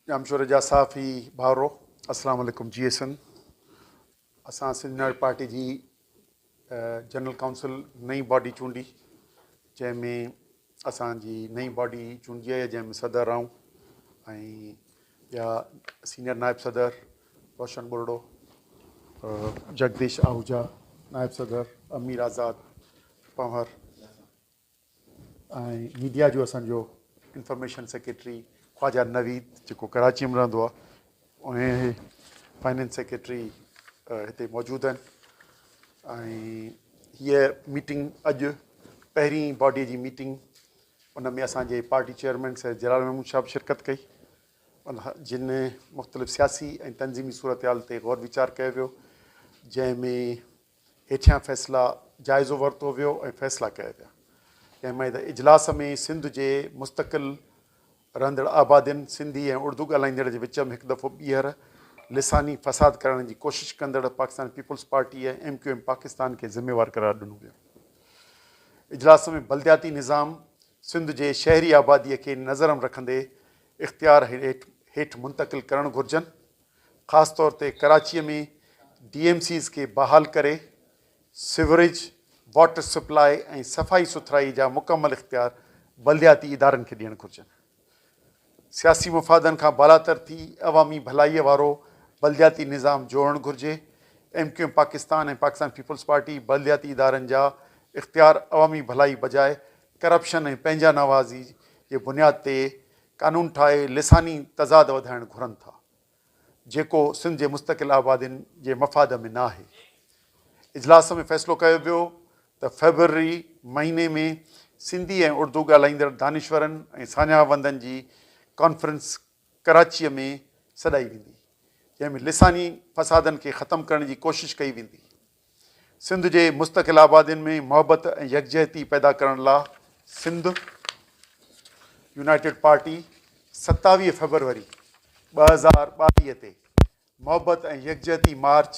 ڄامشوري جا صحافي ڀائرو السلام عليڪم جيئي سنڌ اسان سنڌ يونائيٽيڊ پارٽي جي جنرل ڪائونسل نئين باڊي چونڊي جنهن ۾ اسان جي نئين باڊي چونڊجي آئي جنهن ۾ صدر آئون ۽ ٻيا سينئر نائب صدر روشن ٻرڙو جگديش آهوجا نائب صدر امير آزاد پنهور ۽ ميڊيا جو اسان جو انفارميشن سيڪريٽري خواجه نويد جيڪو ڪراچي ۾ رهندو آهي ۽ فائننس سيڪريٽري هتي موجود آهن ۽ هيء ميٽنگ اڄ پهرين باڊي جي ميٽنگ ان ۾ اسان جي پارٽي چيئرمين سيد جلال محمود شاهه به شرڪت ڪئي ان جن مختلف سياسي ۽ تنظيمي صورتحال تي غور ويچار ڪيو ويو جنهن ۾ هيٺيان فيصلا جائزو ورتو ويو ۽ فيصلا ڪيا ويا، جنهن ۾ ته اجلاس ۾ سنڌ جي مستقل رهندڙ آبادين سنڌي ۽ اردو ڳالهائيندڙ جي وچ ۾ هڪ دفعو ٻيهر لساني فساد ڪرائڻ جي ڪوشش ڪندڙ Pakistan Peoples Party ۽ M Q M Pakistan کي ذميوار قرار ڏنو ويو. اجلاس ۾ بلدياتي نظام سنڌ جي شهري آبادي کي نظر م رکندي اختيار هيٺ منتقل ڪرڻ گهرجن. خاص طور تي ڪراچيء ۾ ڊي ايم سيز کي بحال ڪري سيوريج، واٽر سپلاء ۽ صفائي سٿرائي جا مڪمل اختيار بلدياتي ادارن کي ڏيڻ گهرجن. سياسي مفادن کان بالاتر ٿي عوامي ڀلائيء وارو بلدياتي نظام جوڙڻ گهرجي. M Q M Pakistan ۽ Pakistan Peoples Party بلدياتي ادارن جا اختيار عوامي ڀلائي بجاء ڪرپشن ۽ پنهنجا نوازي جي بنياد تي قانون ٺاهي لساني تضاد وڌائڻ گهرن ٿا، جيڪو سنڌ جي مستقل آبادين جي مفاد ۾ نه آهي. اجلاس ۾ فيصلو ڪيو ويو ته فيبروري مهيني ۾ سنڌي ۽ اردو ڳالهائيندڙ دانشورن ۽ ساڃاهه وندن جي ڪانفرنس ڪراچيء ۾ سڏائي ويندي، جنهن ۾ لساني فسادن کي ختم ڪرڻ جي ڪوشش ڪئي ويندي. سنڌ جي مستقل آبادين ۾ محبت ۽ يڪجهتي پيدا ڪرڻ لا سنڌ يونائيٽيڊ پارٽي 27 فيبروري 2022 تي محبت ۽ يڪجهتي مارچ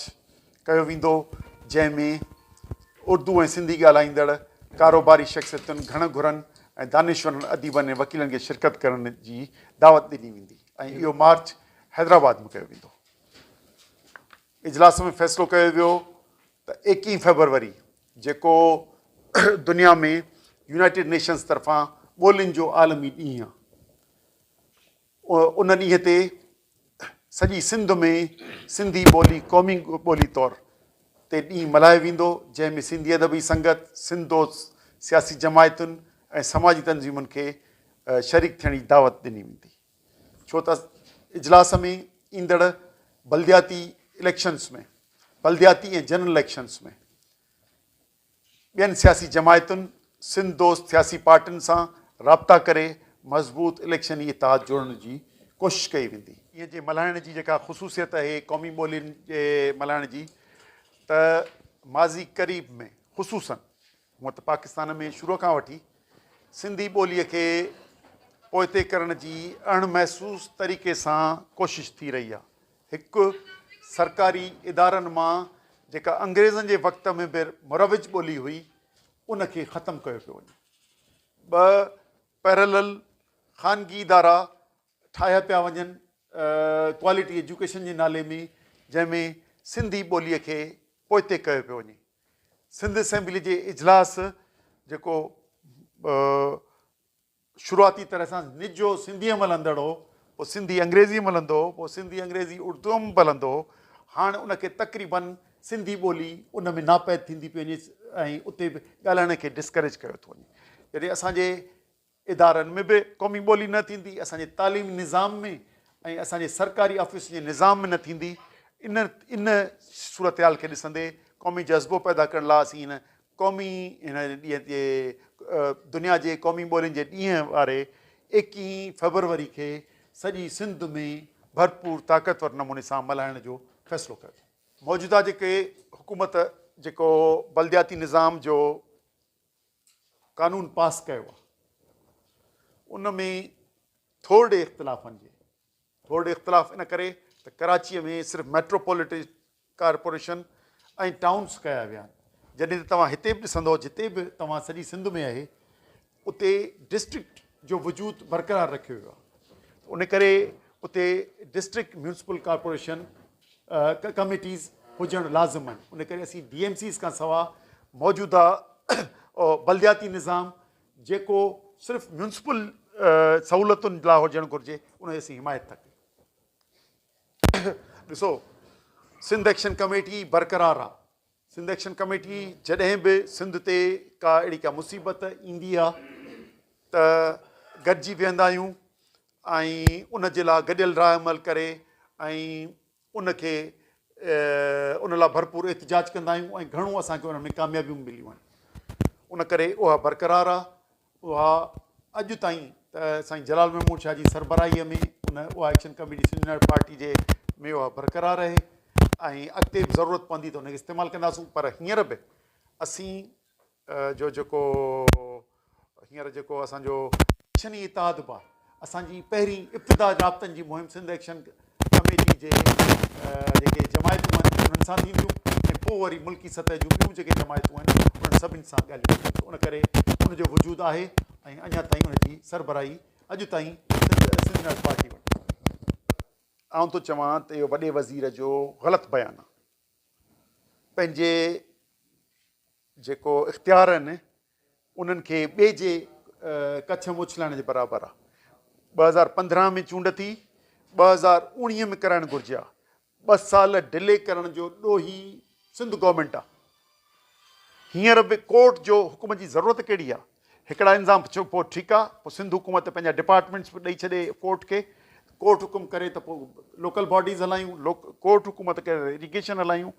ڪيو ويندو جنهن ۾ اردو ۽ سنڌي ڳالهائيندڙ ڪاروباري شخصيتن، گهڻ گهرن ۽ دانشورن، اديبن ۽ وڪيلن کي شرڪت ڪرڻ جي دعوت ڏني ويندي ۽ اهو مارچ حيدرآباد ۾ ڪيو ويندو. اجلاس ۾ فيصلو ڪيو ويو ته ايڪيهين فيبروري جيڪو دنيا ۾ يونائيٽيڊ نيشنز طرفان ٻولين جو عالمي ڏينهن آهي ان ڏينهن تي سڄي سنڌ ۾ سنڌي ٻولي قومي ٻولي طور تي ڏينهن ملهايو ويندو جنهن ۾ سنڌي ادبي سنگت، سنڌ دوست سياسي جماعتن ۽ سماجي تنظيمن کي شريڪ ٿيڻ جي دعوت ڏني ويندي. ڇو ته اجلاس ۾ ايندڙ بلدياتي اليڪشنز ۾ بلدياتي ۽ جنرل اليڪشنز ۾ ٻين سياسي جماعتن سنڌ دوست سياسي پارٽين سان رابطا ڪري مضبوط اليڪشني اتحاد جوڙڻ جي ڪوشش ڪئي ويندي. ڏينهن جي ملهائڻ جي جيڪا خصوصيت آهي قومي ٻولين جي ملهائڻ جي ته ماضي قريب ۾ خصوصن هونء ته پاڪستان ۾ شروع کان وٺي سنڌي ٻوليء کي پوئتي ڪرڻ جي اڻ محسوس طريقي سان ڪوشش ٿي رهي آهي. هڪ سرڪاري ادارن مان جيڪا انگريزن جي وقت ۾ به مروج ٻولي هئي، ان کي ختم ڪيو پيو وڃي. ٻه پيرلل خانگي ادارا ٺاهيا پيا وڃن ڪوالٽي ايجوڪيشن جي نالي ۾ جنهن ۾ سنڌي ٻوليء کي پوئتي ڪيو پيو وڃي. سنڌ اسيمبلي جي اجلاس جيڪو شروعاتي طرح سان نجو سنڌيء ۾ هلندڙ هو، پوء سنڌي انگريزيء ۾ هلندو هو، پوء سنڌي انگريزي اردوء ۾ به هلندو هو، هاڻ ان کي تقريباً سنڌي ٻولي ان ۾ ناپيد ٿيندي پئي وڃي ۽ اتي به ڳالهائڻ کي ڊسڪريج ڪيو ٿو وڃي. جڏهن اسان جي ادارن ۾ به قومي ٻولي نه ٿيندي، اسان جي تعليمي نظام ۾ ۽ اسان جي سرڪاري آفيسن جي نظام ۾ نه ٿيندي، ان ان صورتحال کي ڏسندي قومي جذبو پيدا ڪرڻ لاء اسين هن قومي هن ڏينهن جي دنيا جي قومي ٻولين جي ڏينهن واري ايڪيهين فيبروري کي سڄي سنڌ ۾ ڀرپور طاقتور نموني سان ملهائڻ جو فيصلو ڪيو. موجوده جيڪي حڪومت جيڪو بلدياتي نظام جو قانون پاس ڪيو آهي ان ۾ ٿورڙي اختلافن جي ٿورڙي اختلاف ان ڪري ته ڪراچيء ۾ صرف ميٽروپوليٽن ڪارپوريشن ۽ ٽائونس ڪيا ويا آهن جڏهن ته توهان هتي به ڏسندو جتي به توهان سڄي سنڌ ۾ آهي اتي ڊسٽرڪٽ جو وجود برقرار رکيو ويو آهي ان ڪري اتي ڊسٽرڪٽ ميونسپل ڪارپوريشن ڪميٽيز هجڻ لازم آهن. ان ڪري اسين ڊي ايم سيز کان سوا موجوده بلدياتي نظام جيڪو صرف ميونسپل سهولتن لاء هجڻ گهرجي ان جي اسين حمايت ٿا ڪيون. ڏسو سنڌ ايڪشن ڪميٽي برقرار آ. سنڌ ايڪشن ڪميٽي جڏهن به سنڌ تي ڪا اهڙي ڪا مصيبت ايندي آ ته گڏجي ويهندا آهيون ۽ ان جي لاء گڏيل راء عمل ڪري ۽ ان کي ان لاء ڀرپور احتجاج ڪندا آهيون ۽ گهڻو اسان کي ان ۾ ڪاميابيون مليون آهن ان ڪري اها برقرار آ. اها اڄ تائين ته سائين جلال محمود شاهه جي سربراهيء ۾ ان اها action committee Sindh United party جي ۾ اها برقرار رهي ۽ اڳتي به ضرورت پوندي ته ان کي استعمال ڪنداسون پر هينئر به اسين جو جيڪو هينئر جيڪو اسان جو ايڪشني اتحاد به آهي اسان جي پهرين ابتدا رابطن جي مهم سنڌ ايڪشن ڪميٽي جي جيڪي جماعتون آهن انهن سان ٿينديون ۽ پوء وري ملڪي سطح جون ٻيون جيڪي جماعتون آهن انهن سڀني سان ڳالهيون ٿينديون ان ڪري ان جو وجود آهي ۽ اڃا تائين ان جي سربراهي اڄ تائين سنڌ يونائيٽڊ پارٽي وٽ آهي. آئون ٿو چوان ته اهو وڏي وزير جو غلط بيان آهي. پنهنجي جيڪو اختيار آهن انهن کي ٻئي جي ڪڇ ۾ اڇلائڻ جي برابر آهي. 2015 ۾ چونڊ ٿي، 2019 ۾ ڪرائڻ گهرجي ها. ٻه سال ڊلي ڪرڻ جو ڏوهي سنڌ گورنمينٽ آهي. هينئر به ڪورٽ جو حڪم جي ضرورت ڪهڙي آهي؟ هڪڙا انظام ڇو پوء ٺيڪ آهي، پوء سنڌ حڪومت پنهنجا ڊپارٽمينٽس به ڏئي ڇڏي ڪورٽ کي، ڪورٽ حڪم ڪري ته پوء لوڪل باڊيز هلايون، ڪورٽ حڪومت ڪري ته ايريگيشن هلايون.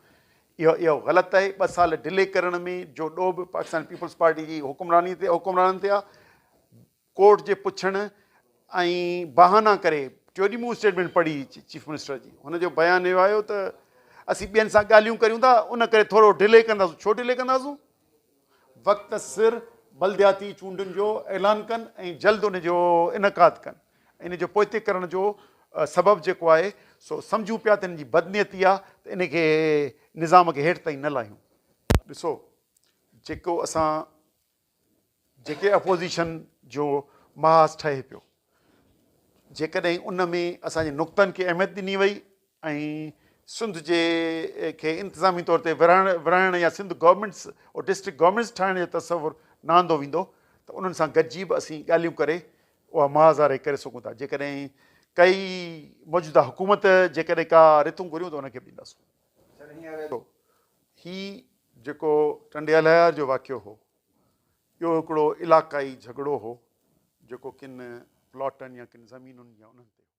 اهو اهو غلط آهي، ٻه سال ڊلي ڪرڻ ۾ جو ڏوهه به پاڪستان پيپلز پارٽي جي حڪمراني تي حڪمرانن تي آهي، ڪورٽ جي پڇڻ ۽ بهانا ڪري ٽيون ڏينهن مون اسٽيٽمينٽ پڙهي چيف منسٽر جي، هن جو بيان اهو آيو ته اسين ٻين سان ڳالهيون ڪريون ٿا ان ڪري ٿورو ڊلي ڪنداسون، ڇو ڊلي ڪنداسون؟ وقت سر بلدياتي چونڊن جو اعلان ڪن ۽ جلد ان جو انعقاد ڪن. ان جو پوئتي ڪرڻ جو سبب جيڪو آهي سو سمجهون پيا ته ان جي بدنيتي آهي ته ان کي نظام کي هيٺ تائين نه لاهيون. ڏسو جيڪو اسان جيڪي اپوزيشن جو محاذ ٺهي پيو جيڪڏهن ان ۾ اسان جي نقطن کي اهميت ڏني وئي ۽ سنڌ جي کي انتظامي طور تي ورهائڻ ورهائڻ يا سنڌ گورنمينٽس اور ڊسٽرڪٽ گورنمينٽس ٺاهڻ جو تصور نه آندو ويندو ته انهن سان گڏجي به اسين ڳالهيون ڪري اها محاذ آرائي ڪري سگهون ٿا جيڪڏهن ڪئي موجوده حڪومت جيڪڏهن ڪا رٿون گهريون ته ان کي به ڏينداسون. هي جيڪو ٽنڊي الهيار جو واقعو هو اهو هڪڙو علاقائي جهڳڙو هو جيڪو ڪن پلاٽن يا ڪن زمينن يا انهن تي هو.